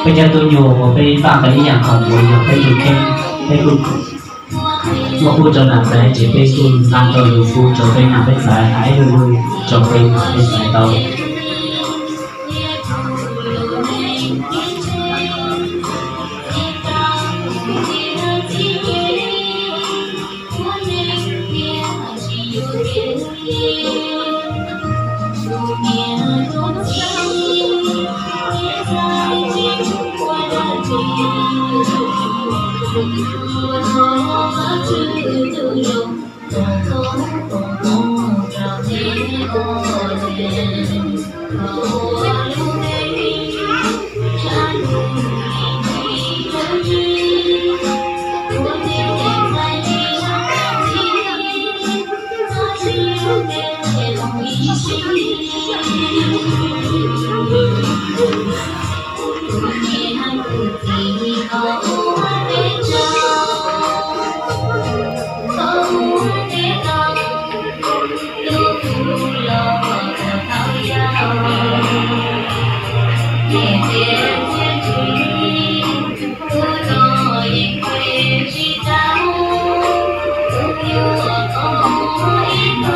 Peb cov tub nyuag uas peb npaj tau ib yam khoom uas yog peb tus kheej, peb kuj muaj kuj rau nam xaiv ces peb kuj nqa tau lus kuj rau peb nam peb xaiv, hais ib lub lub rau peb nam peb xaiv tau.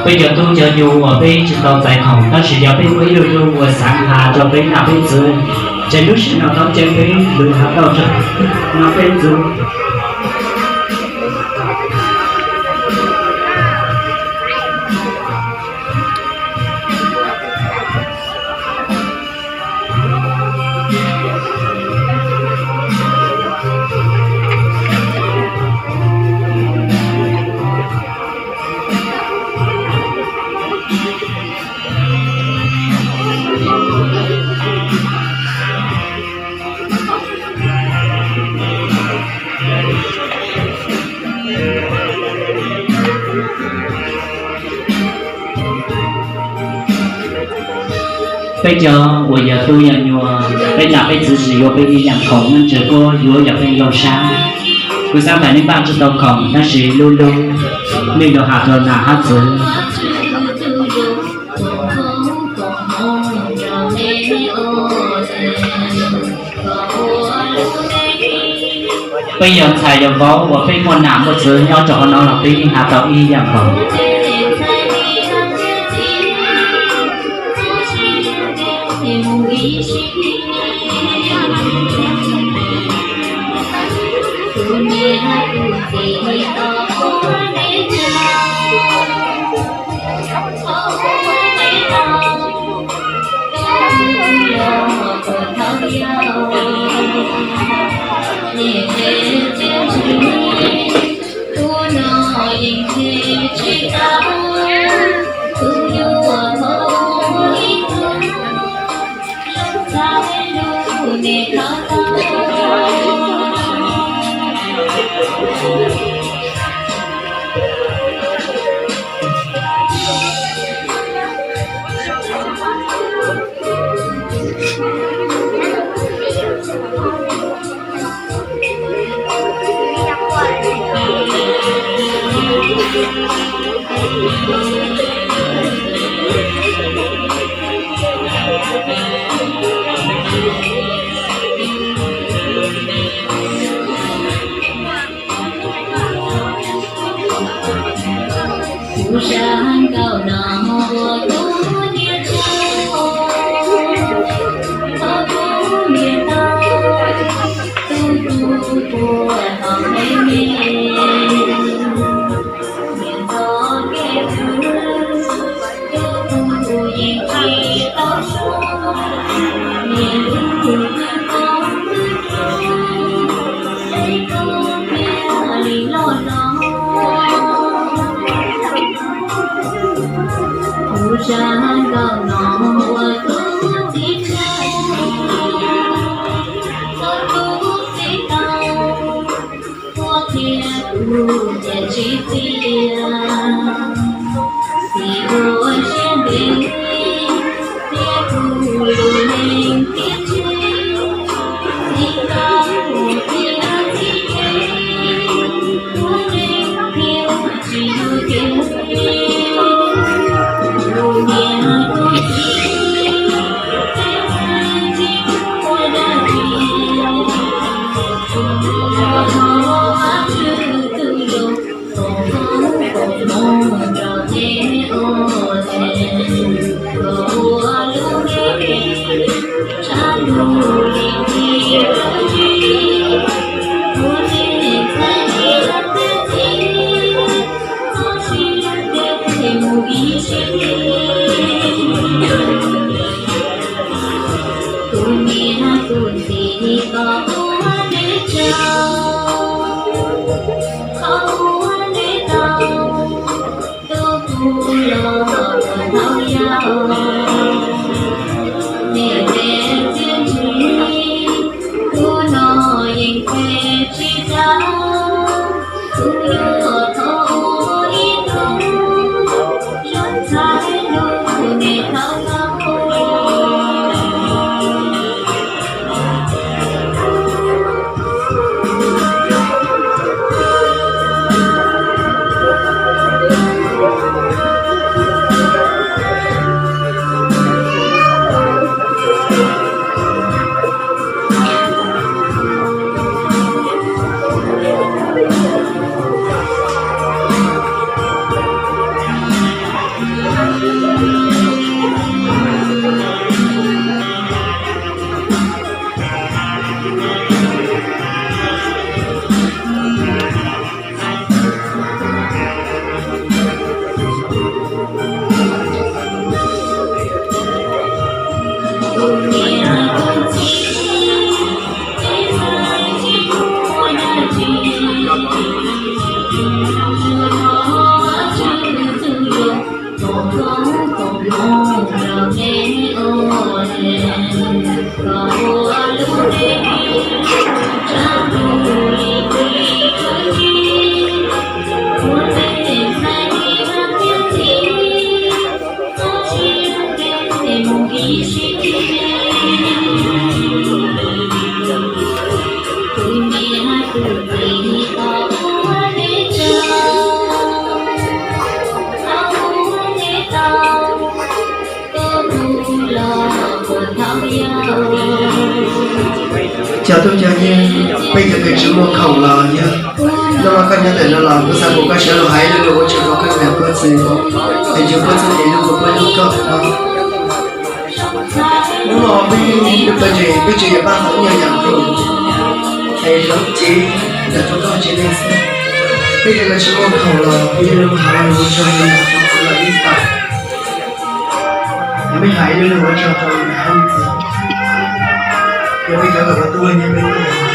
Peb cov tub cov nyuj uas peb tsis tau txais khoom tab sis yog peb muaj ib lub lub uas xav nqa rau peb nam peb txwv, ces lub sij hawm no tau ces peb lug nqa tau rau nam peb txwv. Peb cov uas yog tub yog nyuam, peb nam peb txwv tsis yuav peb ib yam khoom, Vajtswv kuj yuav yog peb zoo sab. Kuv xav hais nej npaj tsis tau khoom tab sis lub lub nej yuav has rau nam hab txwv. Peb yog ntxhais yog vauv uas peb muaj nam muaj txwv nyob rau hauv no los peb yeej has tau ib yam nkaus. Kuv zaj nkauj no ua tus Tus niam tus txiv koj ua deb tsawv, koj ua deb tau, tus kuv los ua tau yau. Niam txiv txiaj ntsig, hnub no yeej phem tsis tau, kuv yuav thov ua ib tug zoo txhais lus niam tau tau. Cov tub cov nyab, peb cov uas tsis muaj khoom los yog, hnub no koj nyob ntawm no los kuv xav kom koj sawv los hais lus ua tsaug rau koj niam koj txiv, es tsuas koj txoj kev hlub uas koj hlub koj no. Hnub no peb peb tsev peb tsev yuav pab tau ib yam nkaus, es hloov cev ntawm rau koj tsev neeg xwb. Peb cov uas tsis muaj khoom los peb yuav los hais lus ua tsaug rau niam txiv los ib tag. Yog peb hais ib lub lus ua tsaug rau niam txiv, yog peb cov uas tuaj nyob peb